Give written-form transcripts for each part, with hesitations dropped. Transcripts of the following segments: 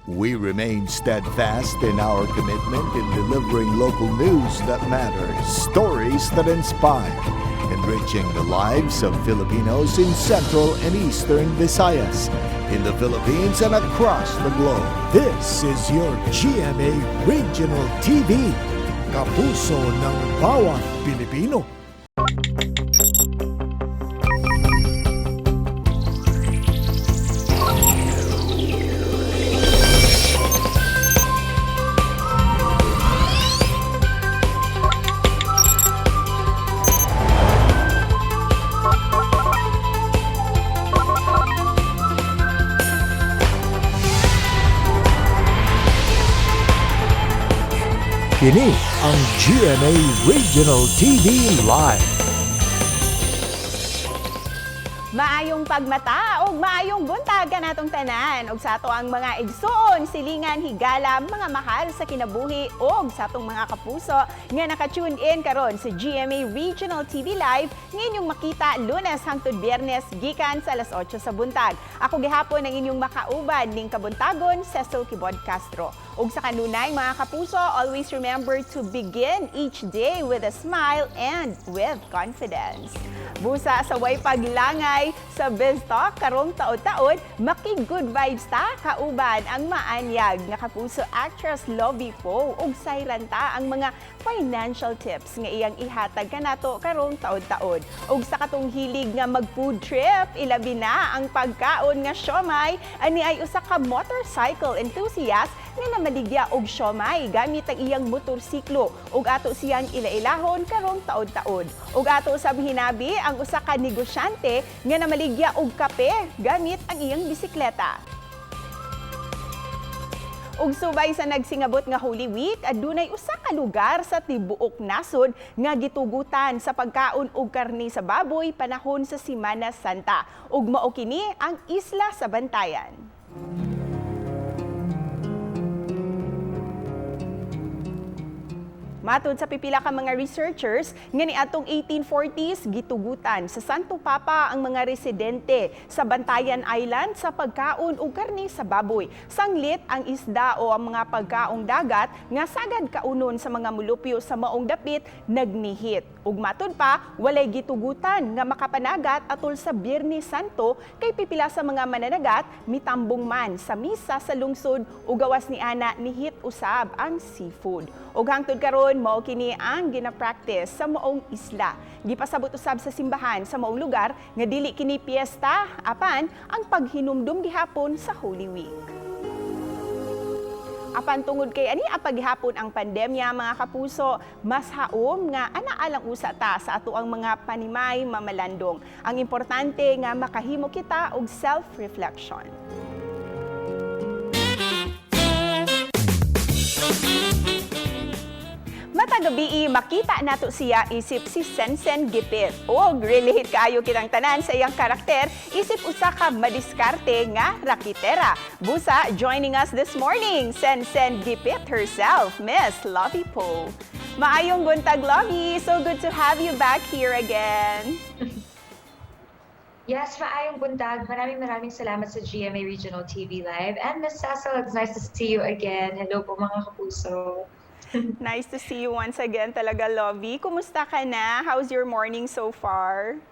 We remain steadfast in our commitment in delivering local news that matters, stories that inspire, enriching the lives of Filipinos in Central and Eastern Visayas, in the Philippines and across the globe. This is your GMA Regional TV, kapuso ng bawat Pilipino. Kini ang GMA Regional TV Live. Maayong pagmata ug maayong buntag kanatong tanan ug sa ato ang mga igsuon, silingan, higala, mga mahal sa kinabuhi ug sa atong mga kapuso nga naka-tune in karon sa GMA Regional TV Live nga inyong makita Lunes hangtod Biyernes gikan sa alas 8 sa buntag. Ako gihapon ang inyong makauban ning kabuntagon, Cecil Kibod Castro. Ug sa kanunay, mga kapuso, always remember to begin each day with a smile and with confidence. Busa sa way paglangay sa Biz Talk karong taod-taod, maki-good vibes ta kauban ang maanyag nga kapuso actress Lovi Poe ug sayran ta ang mga financial tips nga iyang ihatag kanato karong taod-taod. Ug sa katong hilig nga mag-food trip, ilabi na ang pagkaon nga siomay, ani ay usa ka motorcycle enthusiast nga namaligya og siomay gamit ang iyang motorsiklo ug ato siyang ilailahon karong taod-taod. Ug ato usab hinabi ang usa ka negosyante nga namaligya og kape gamit ang iyang bisikleta. Ug subay sa nagsingabot nga Holy Week, adunay usa ka lugar sa tibuok nasod nga gitugutan sa pagkaon og karni sa baboy panahon sa Simana Santa. Ug mao kini ang Isla sa Bantayan. Matod sa pipila ka mga researchers, nga niadtong 1840s gitugutan sa Santo Papa ang mga residente sa Bantayan Island sa pagkaon og karni sa baboy. Sanglit ang isda o ang mga pagkaong dagat nga sagad kaunon sa mga mulupyo sa maong dapit nagnihit. Ug matud pa, walay gitugutan nga makapanagat atol sa Biyernes Santo kay pipila sa mga mananagat mitambong man sa misa sa lungsod ug gawas ni ana nihit usab ang seafood. Ug hangtod karon mao kini ang gina-practice sa maong isla. Gipasabot usab sa simbahan sa maong lugar nga dili kini piyesta apan ang paghinumdum gihapon sa Holy Week. Apan tungod kay ani gihapon ang pandemya, mga kapuso, mas haom nga anaa lang usa ta sa ato ang mga panimay mamalandong. Ang importante nga makahimo kita og self-reflection. Matag gabii makita nato siya isip si Sensen Gipit. Og relate kaayo kitang tanan sa iyang karakter isip usa ka madiskarte nga rakitera. Busa, joining us this morning, Sensen Gipit herself, Miss Lovi Poe. Maayong buntag, Lovi. So good to have you back here again. Yes, maayong buntag. Maraming maraming salamat sa GMA Regional TV Live. And Miss Cecil, it's nice to see you again. Hello po, mga kapuso. Nice to see you once again talaga, Lovi. Kumusta ka na? How's your morning so far?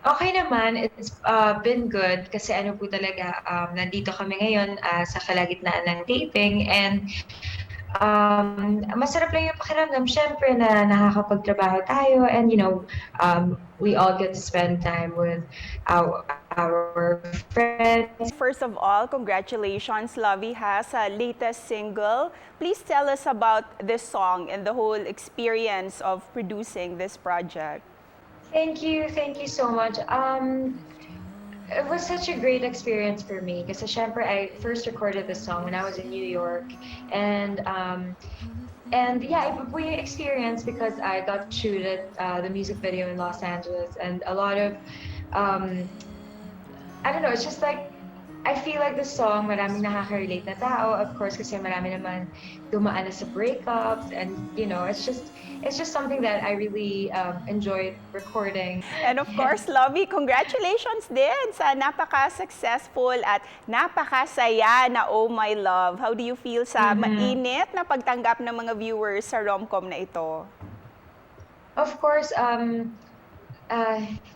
Okay naman, it's been good kasi ano po talaga, nandito kami ngayon sa kalagitnaan ng taping and masarap lang yung pakiramdam syempre na nakakapagtrabaho tayo and we all get to spend time with our friends. First of all, congratulations, Lovi, ha, sa latest single. Please tell us about this song and the whole experience of producing this project. Thank you so much. It was such a great experience for me kasi syempre I first recorded this song when I was in New York and yeah, iba po yung experience because I got to shoot the music video in Los Angeles and a lot of I don't know, it's just like I feel like the song, maraming nakaka-relate na tao. Of course, kasi marami naman dumaan na sa breakups and it's just something that I really enjoyed recording. And of course, Lovi, congratulations din sa napaka-successful at napakasaya na Oh My Love. How do you feel sa mainit na pagtanggap ng mga viewers sa rom-com na ito? Of course,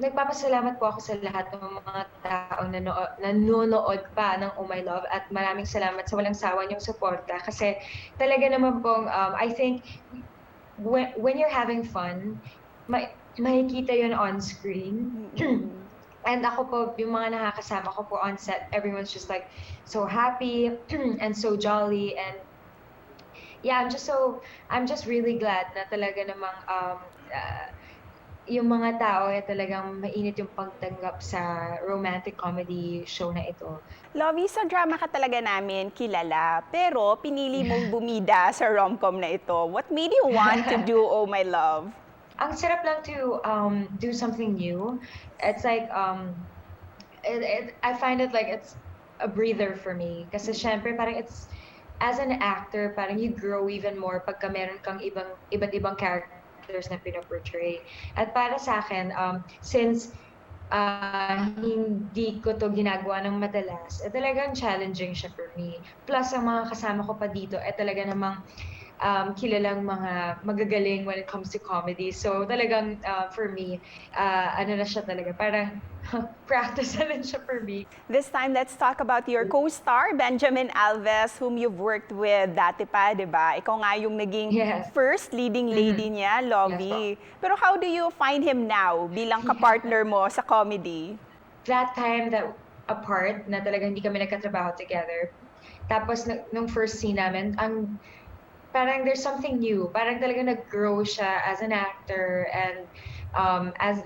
nagpapasalamat po ako sa lahat ng mga taong nanonood pa ng Oh My Love at maraming salamat sa walang sawa niyong suporta kasi talaga naman pong I think when you're having fun, makikita yun on screen. And ako po, yung mga nakakasama ko po on set, everyone's just like so happy and so jolly and yeah, I'm just really glad na talaga namang yung mga tao ay talagang mainit yung pagtanggap sa romantic comedy show na ito. Lovi, sa drama ka talaga namin kilala, pero pinili mong bumida sa rom-com na ito. What made you want to do Oh My Love? Ang sarap lang to do something new. It's like, I find it like it's a breather for me. Kasi syempre parang as an actor, parang you grow even more pagka meron kang iba't ibang characters na pinoportray. At para sa akin, since hindi ko to ginagawa ng madalas, eh, talagang challenging siya for me. Plus, ang mga kasama ko pa dito, eh talaga namang kilalang mga magagaling when it comes to comedy. So talagang for me, ano na siya talaga, parang practice na rin siya for me. This time, let's talk about your co-star, Benjamin Alves, whom you've worked with dati pa, di ba? Ikaw nga yung naging first leading lady niya, Lovi. Pero how do you find him now bilang kapartner mo sa comedy? That time that apart na talagang hindi kami nagkatrabaho together. Tapos nung first scene namin, ang parang there's something new. Parang talagang nag-grow siya as an actor and as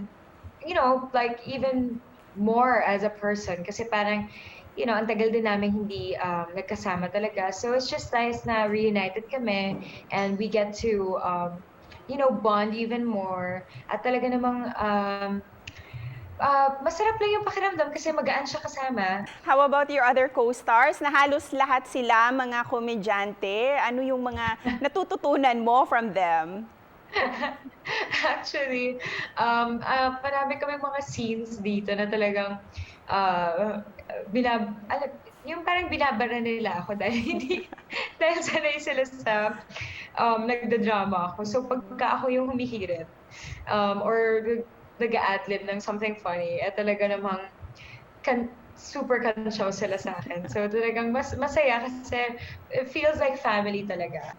like even more as a person kasi parang ang tagal din namin hindi nagkasama talaga. So it's just nice na reunited kami and we get to bond even more. At talaga namang masarap lang yung pakiramdam kasi magaan siya kasama. How about your other co-stars? Na halos lahat sila mga komedyante. Ano yung mga natututunan mo from them? Actually, marami kaming mga scenes dito na talagang yung parang binabara nila ako dahil hindi dahil sanay sila sa nagda-drama ako. So pagka ako yung humihirit or nag-a-adlib ng something funny, eh talaga namang super kantsaw sila sa akin. So talagang mas masaya kasi it feels like family talaga.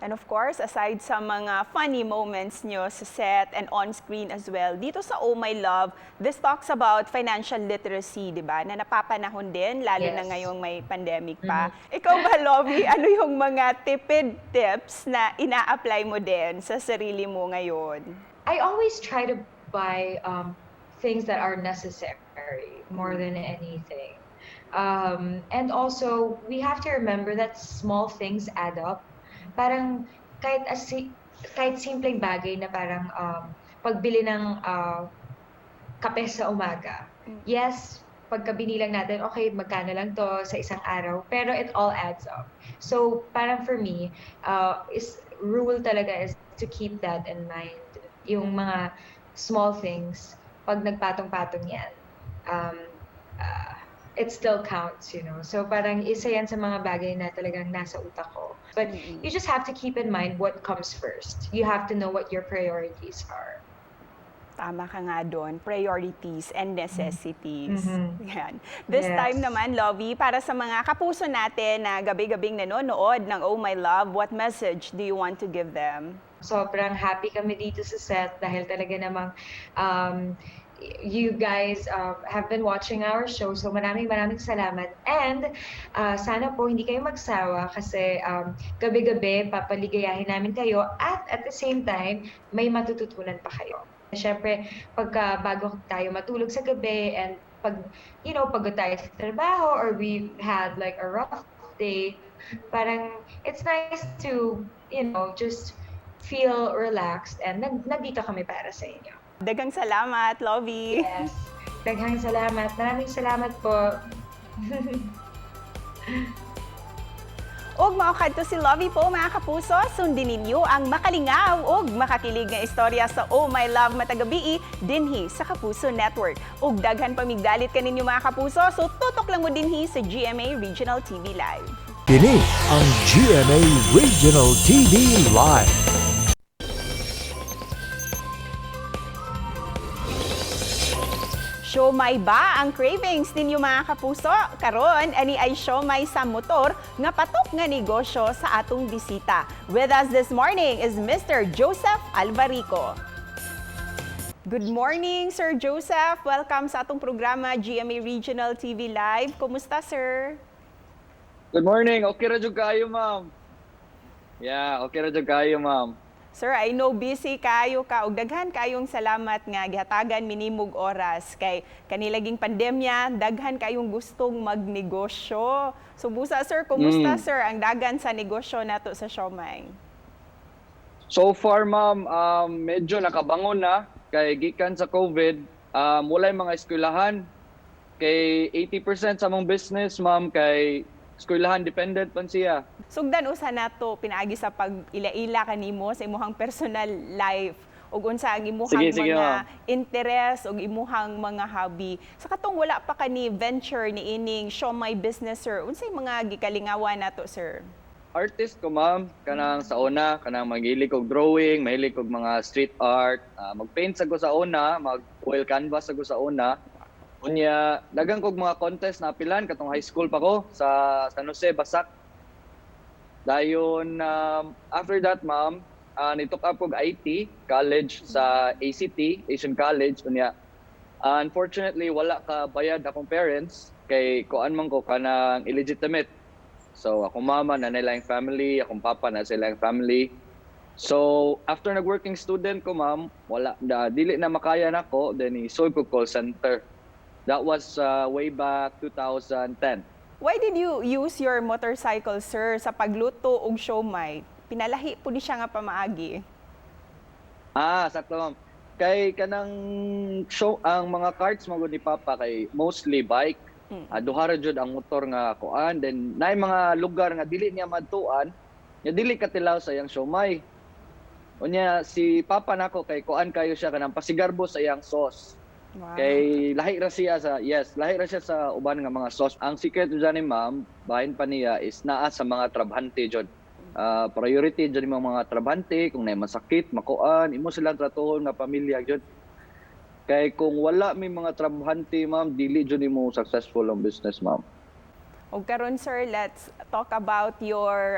And of course, aside sa mga funny moments nyo sa set and on screen as well, dito sa Oh My Love, this talks about financial literacy, di ba? Na napapanahon din, lalo na ngayong may pandemic pa. Ikaw ba, Lovi, ano yung mga tipid tips na ina-apply mo din sa sarili mo ngayon? I always try to buy things that are necessary more than anything. And also, we have to remember that small things add up. Parang kahit simpleng bagay na parang pagbili ng kape sa umaga. Yes, pagka binilang natin, okay, magkano lang to sa isang araw, pero it all adds up. So, parang for me, is rule talaga is to keep that in mind. Yung mga small things, pag nagpatong-patong yan, it still counts. So parang isa yan sa mga bagay na talagang nasa utak ko. But you just have to keep in mind what comes first. You have to know what your priorities are. Tama ka nga doon, priorities and necessities. Yan. This time naman, Lovi, para sa mga kapuso natin na gabi-gabing nanonood ng Oh My Love, what message do you want to give them? Sobrang happy kami dito sa set dahil talaga namang you guys have been watching our show. So maraming maraming salamat. And sana po hindi kayo magsawa kasi gabi-gabi papaligayahin namin kayo at the same time may matututunan pa kayo. Siyempre, pagka bago tayo matulog sa gabi and pag, pagod tayo sa trabaho or we had like a rough day, parang it's nice to just feel relaxed and nandito kami para sa inyo. Daghang salamat, Lovi. Yes. Daghang salamat. Maraming salamat po. Ug mao kadto si Lovi Poe, mga kapuso, sundin ninyo ang makalingaw ug makakilig nga istorya sa Oh My Love Matag Gabii dinhi sa Kapuso Network. Ug daghan pa migdalit kaninyo, mga kapuso, so tutok lang mo dinhi sa GMA Regional TV Live. Kini ang GMA Regional TV Live. Siomay ba ang cravings ninyo, mga kapuso? Karon, ani ay siomay sa motor nga patok nga negosyo sa atong bisita. With us this morning is Mr. Joseph Alvarico. Good morning, Sir Joseph. Welcome sa atong programa GMA Regional TV Live. Kumusta, sir? Good morning. Okay ra jud kayo, ma'am. Yeah, okay ra jud kayo, ma'am. Sir, I know busy kayo ka ug daghan kayong salamat nga gihatagan mi nimog oras kay kanilaging pandemya, daghan kayong gustong magnegosyo. So busa, sir, kumusta sir ang dagan sa negosyo nato sa siomay? So far, ma'am, medyo nakabangon na kay gikan sa COVID, walay mga eskwelahan. Kay 80% sa among business, ma'am, kay eskwelahan dependent pan siya. Sugdan usa nato pinaagi sa pag-ila-ila kanimo sa imuhang personal life ug unsa ang imuhang Sige, sige, mga ma'am. interes ug imuhang mga hobby. Sa katong wala pa kani venture ni ining siomay business, sir, unsay mga gikalingawan nato, sir? Artist ko, ma'am, kanang sa una, kanang maghilig og drawing, mahilig og mga street art, mag-paint sa ko sa una, mag oil canvas sa ko sa una. Unya, daghang kog mga contest na apilan katong high school pa ko sa San Jose, Basak. Dayon after that, ma'am, ni-took up kog IT college sa ACT, Asian College. Unya, unfortunately wala ka bayad akong parents kay kuan man ko, kanang illegitimate. So akong mama na nila yung family, akong papa na sila yung family. So after nag-working student ko, ma'am, wala na, dili na makaya nako, then isoy ko call center. That was way back 2010. Why did you use your motorcycle, sir, sa pagluto og siomay? Pinalahi po ni siya nga pamaagi. Ah, sakto, ma'am. Kay kanang show ang mga carts magud ni papa kay mostly bike. Ah, duha ra jud ang motor nga kuan, then naay mga lugar nga dili niya madtuan, nya dili katilaw sa iyang siomay. Unya si papa nako kay kuan kayo siya, kanang pasigarbo sa iyang sauce. Kay lahi ra siya sa, yes, lahi ra siya sa uban nga mga sauce. Ang secret jud ni ma'am, bahin pa niya is naa sa mga trabahante jud. Ah, priority jud imong mga trabahante, kung naay masakit, makuan, imo silang tratuhon nga pamilya jud. Kay kung wala may mga trabahante, ma'am, dili jud nimo successful ang business, ma'am. Og karon, sir, let's talk about your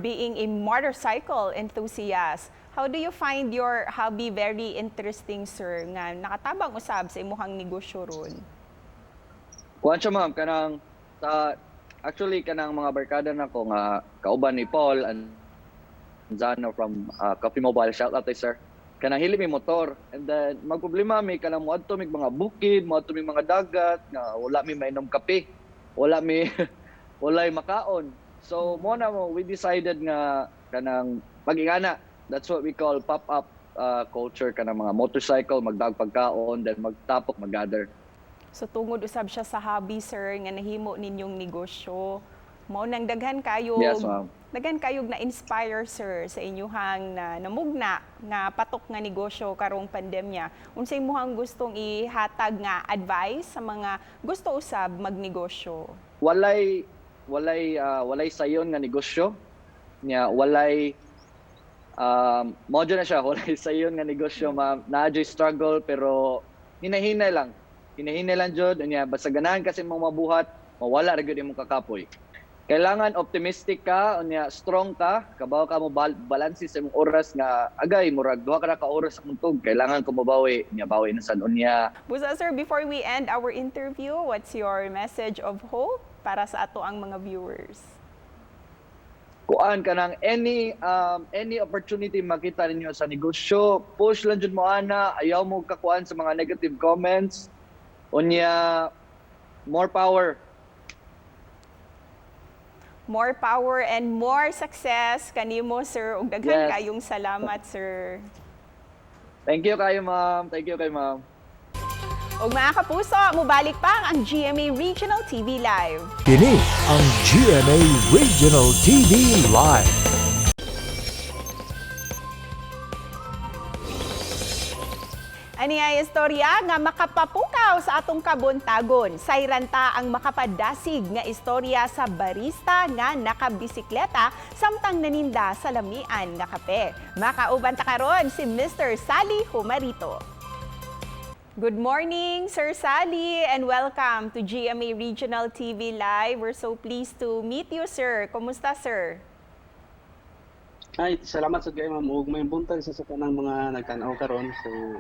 being a motorcycle enthusiast. How do you find your hobby very interesting, sir, nga nakatabang usab sa imuhang negosyo ron? Kuan siya, ma'am, kanang sa actually kanang mga barkada nako nga kauban ni Paul Anzano from Coffee Mobile, shout out kay sir. Kanang hili mi motor and then magproblema mi kanang moadto mig mga bukid, moadto mig mga dagat nga wala mi mainom kape, wala mi walay makaon. So mo na mo we decided nga kanang pag-ingana. That's what we call pop-up culture, kanang mga motorcycle magdag pagkaon, then magtapok, mag-gather. So tungod usab siya sa hobby, sir, nga nahimo ninyong negosyo. Mao nang daghan kayo Yes, ma'am. Daghan kayog na inspire, sir, sa inyuhang na namugna nga patok nga negosyo karong pandemya. Unsay imuhang gustong ihatag nga advice sa mga gusto usab magnegosyo? Walay sayon nga negosyo nya, walay mo na siya, walay sayon nga negosyo, ma'am. Naa jud struggle pero hinahinay lang, hinahinay lang jud. Unya basta ganahan kasi mong mabuhat, mawala ra gyud imong kakapoy. Kailangan optimistic ka, unya strong ka, kabaw ka mo balanse sa imong oras nga agay murag duha ka na ka oras sa muntog, kailangan ko mobawi, unya bawi na sad unya. Busa sir, before we end our interview, what's your message of hope para sa ato ang mga viewers? Kuan, kanang any opportunity makita ninyo sa negosyo, push lang jud mo ana, ayaw mo kakuan sa mga negative comments. Unya more power. More power and more success kanimo, sir, ug daghan kayong salamat, sir. Thank you kayo, ma'am. Thank you kay ma'am. Ug mga kapuso, mubalik pa ang GMA Regional TV Live. Kini ang GMA Regional TV Live. Ani ay istorya nga makapapukaw sa atong kabuntagon. Sayran ta ang makapadasig nga istorya sa barista nga nakabisikleta samtang naninda sa lamian nga kape. Makauban ta karon si Mr. Sally Humarito. Good morning, Sir Sally, and welcome to GMA Regional TV Live. We're so pleased to meet you, sir. Kumusta, sir? Ay, salamat sa kaayo, ma'am, ug maayong buntag sa kanang mga nagtan-aw karon. So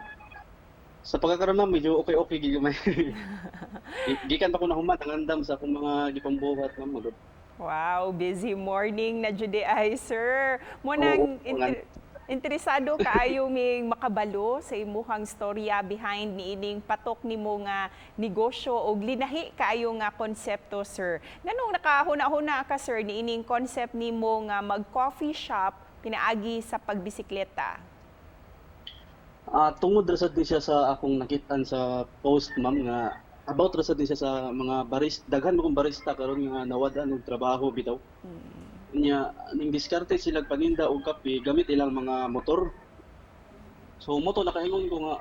sa pagkakaroon, ma'am, medyo okay-okay gid may. Gikan pa ko nahuman ang andam sa akong mga gipambuhat, ma'am. Wow, busy morning na jud ay, sir. Mo nang Oo, interesado kaayo ming makabalo sa imuhang storya behind niining patok nimo nga negosyo og linahi kaayo nga konsepto, sir. Nganong nakahuna-huna ka, sir, niining concept nimo nga mag coffee shop pinaagi sa pagbisikleta? Tungod ra sad ni siya sa akong nakitaan sa post, ma'am, nga about ra sad ni siya sa mga barista, daghan mo kong barista karon nga nawad-an og trabaho bitaw. Nya ning diskarte sila paninda og kape gamit ilang mga motor. So mao to nakaingon ko nga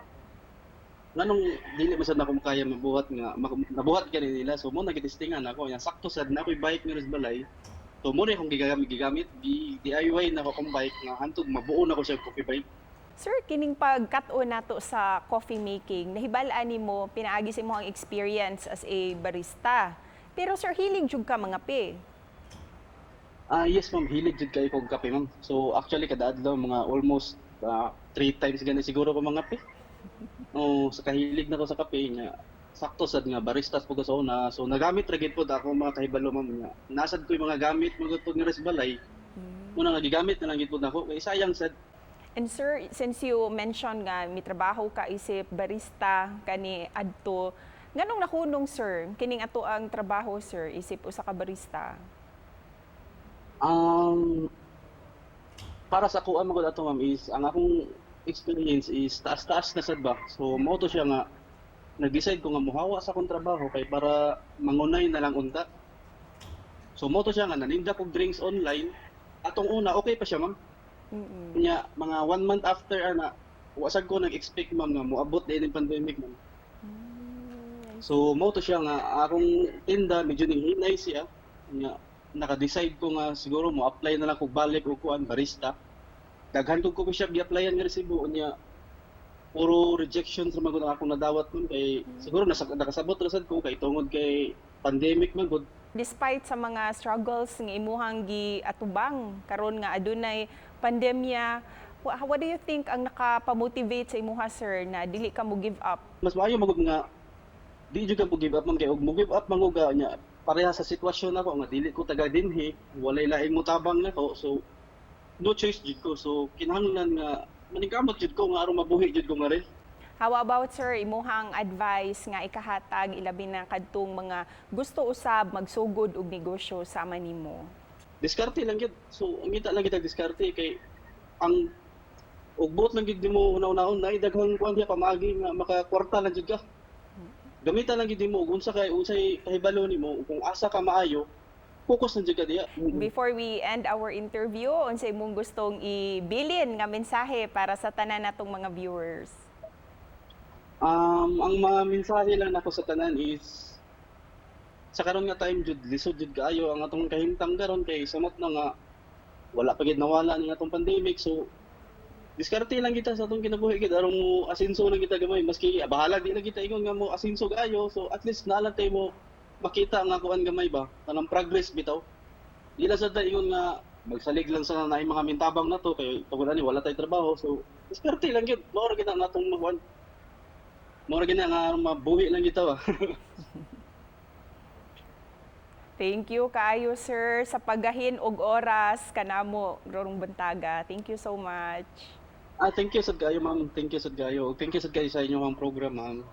nganong dili man sad nako makaya mabuhat nga nabuhat gani nila. So mo nagitestingan ako nya sakto sad na ako'y bike nga sa balay. So mo na akong gigamit gigamit gi DIY na ako akong bike nga hantod mabuo na ko siya og coffee bike. Sir, kining pagkat-on nato sa coffee making, nahibal-an nimo pinaagi sa imong experience as a barista. Pero sir, hilig jud ka mangape? Ah, yes ma'am, hilig jud kayo kog kape, ma'am. So actually kada adlaw mga almost three times gani siguro ko mangape. Oh, sa kahilig na ko sa kape nya sakto sad nga baristas po ko sa una. So nagamit ra gid pod ako mga kahibalo, ma'am, nga. Nasad ko yung mga gamit mga pud nga sa balay. Muna nga gigamit na lang gid pod nako kay sayang sad. And sir, since you mentioned nga mitrabaho ka isip barista kani adto, nganong nakunong, sir, kining ato ang trabaho, sir, isip usa ka barista? Para sa kuan man gud ato, ma'am, is ang akong experience is taas-taas na sad ba. So mao to siya nga nag-decide ko nga mohawa sa akong trabaho kay para mangunay na lang unta. So mao to siya nga naninda kog drinks online. Atong una okay pa siya, ma'am. Nya mga one month after ana, wa sad ko nag-expect, ma'am, nga moabot din ang pandemic, ma'am. So mao to siya nga akong tinda medyo ninghinay siya. Nya naka-decide ko nga siguro mo apply na lang kog balik og kuan barista. Daghan kog coffee shop gi-applyan nga resibo, unya puro rejection sa mga akong nadawat nun kay siguro nasa nakasabot ra sad ko kay tungod kay pandemic man gud. Despite sa mga struggles nga imuhang giatubang karon nga adunay pandemya, what do you think ang nakapamotivate sa imuha, sir, na dili ka mo give up? Mas maayo magud nga di jud ka mo give up, man, kay og mo give up man og nya pareha sa sitwasyon nako nga dili ko taga dinhi, walay laing motabang nako, so no choice jud ko. So kinahanglan nga maningkamot jud ko nga aron mabuhi jud ko nga rin. How about, sir, imuhang advice nga ikahatag ilabi na kadtong mga gusto usab magsugod og negosyo sama nimo? Diskarte lang gyud. So ang ngita lang kita diskarte kay ang og buot lang gyud nimo una-unahon na daghang kuan diha pamaagi nga makakwarta lang jud ka. Gamitan lang gyud nimo og unsa kay unsay kahibalo nimo. Kung asa ka maayo, focus lang jud ka diha. Before we end our interview, unsay imong gustong ibilin nga mensahe para sa tanan natong mga viewers? Ang mga mensahe lang nako sa tanan is sa karon nga time jud lisod jud kaayo ang atong kahimtang karon kay samot na nga wala pa gid nawala ning atong pandemic. So diskarte lang kita sa atong kinabuhi gid aron mo asinso lang kita gamay, maski bahala di lang kita ingon nga mo asinso kaayo. So at least naa lang tay mo makita nga kuan gamay ba, kanang progress bitaw. Di lang sad ta ingon nga magsalig lang sa naay mga mintabang na to kay tungod ani wala tay trabaho. So diskarte lang gyud, mao ra gid ang atong makuan, mao ra gid na nga mabuhi lang kita ba. Thank you kaayo, sir, sa paggahin og oras kanamo rorong buntaga. Thank you so much. Ah, thank you sad kaayo, ma'am. Thank you sad kaayo. Thank you sad kaayo sa inyong program, ma'am.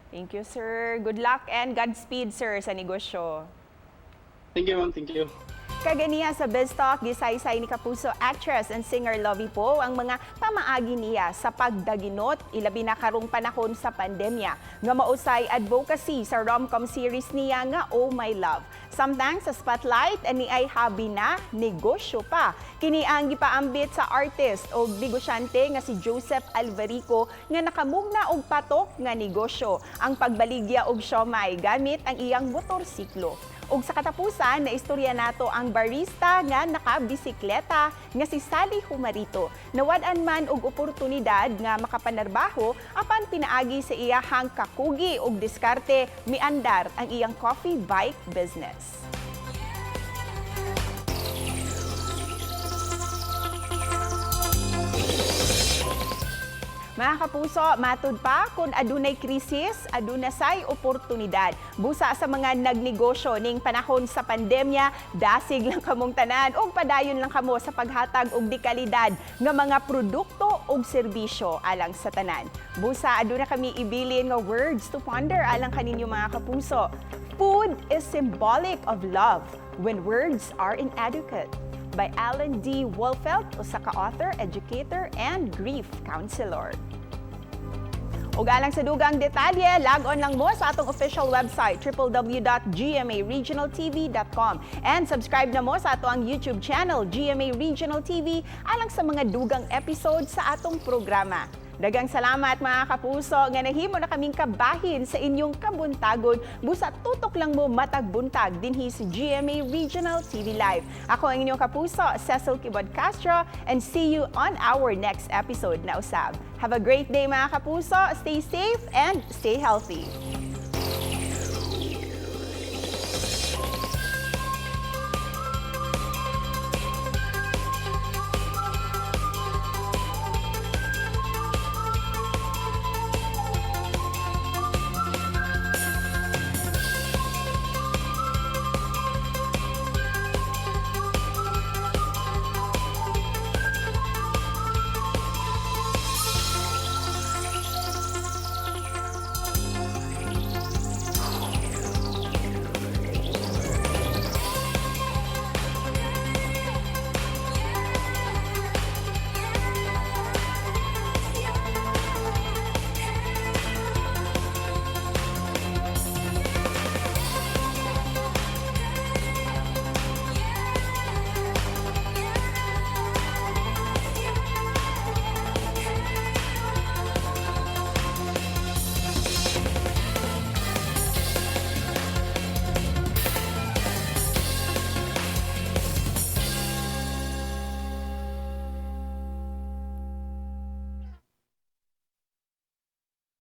Thank you, sir. Good luck and Godspeed, sir, sa negosyo. Thank you, ma'am. Thank you. Kaganiha sa Biz Talk, gisaysay ni Kapuso actress and singer Lovi Poe ang mga pamaagi niya sa pagdaginot, ilabi na karong panahon sa pandemya, nga mausay advocacy sa rom-com series niya nga Oh My Love. Samtang sa Spotlight, ani ay habi na, negosyo pa. Kini ang gipaambit sa artist o negosyante nga si Joseph Alvarico nga nakamugna og patok nga negosyo, ang pagbaligya og siomay gamit ang iyang motorsiklo. Ug sa katapusan, na istorya nato ang barista nga nakabisikleta nga si Sally Humarito. Nawad-an man og oportunidad nga makapanarbaho, apan pinaagi sa iyahang kakugi ug diskarte, miandar ang iyang coffee bike business. Mga kapuso, matud pa, kung adunay krisis, aduna say oportunidad. Busa sa mga nagnegosyo ning panahon sa pandemya, dasig lang kamong tanan ug padayon lang kamo sa paghatag og dekalidad nga mga produkto ug serbisyo alang sa tanan. Busa aduna kami ibilin nga words to ponder alang kaninyo, mga kapuso. "Food is symbolic of love when words are inadequate." By Alan D. Wolfelt, usa ka author, educator, and grief counselor. Ug alang sa dugang detalye, log on lang mo sa atong official website www.gmaregionaltv.com and subscribe na mo sa atong YouTube channel GMA Regional TV alang sa mga dugang episode sa atong programa. Daghang salamat, mga kapuso, nga nahimo na kaming kabahin sa inyong kabuntagon. Busa tutok lang mo matag buntag dinhi sa GMA Regional TV Live. Ako ang inyong kapuso, Cecil Kibod Castro, and see you on our next episode na usab. Have a great day, mga kapuso. Stay safe and stay healthy.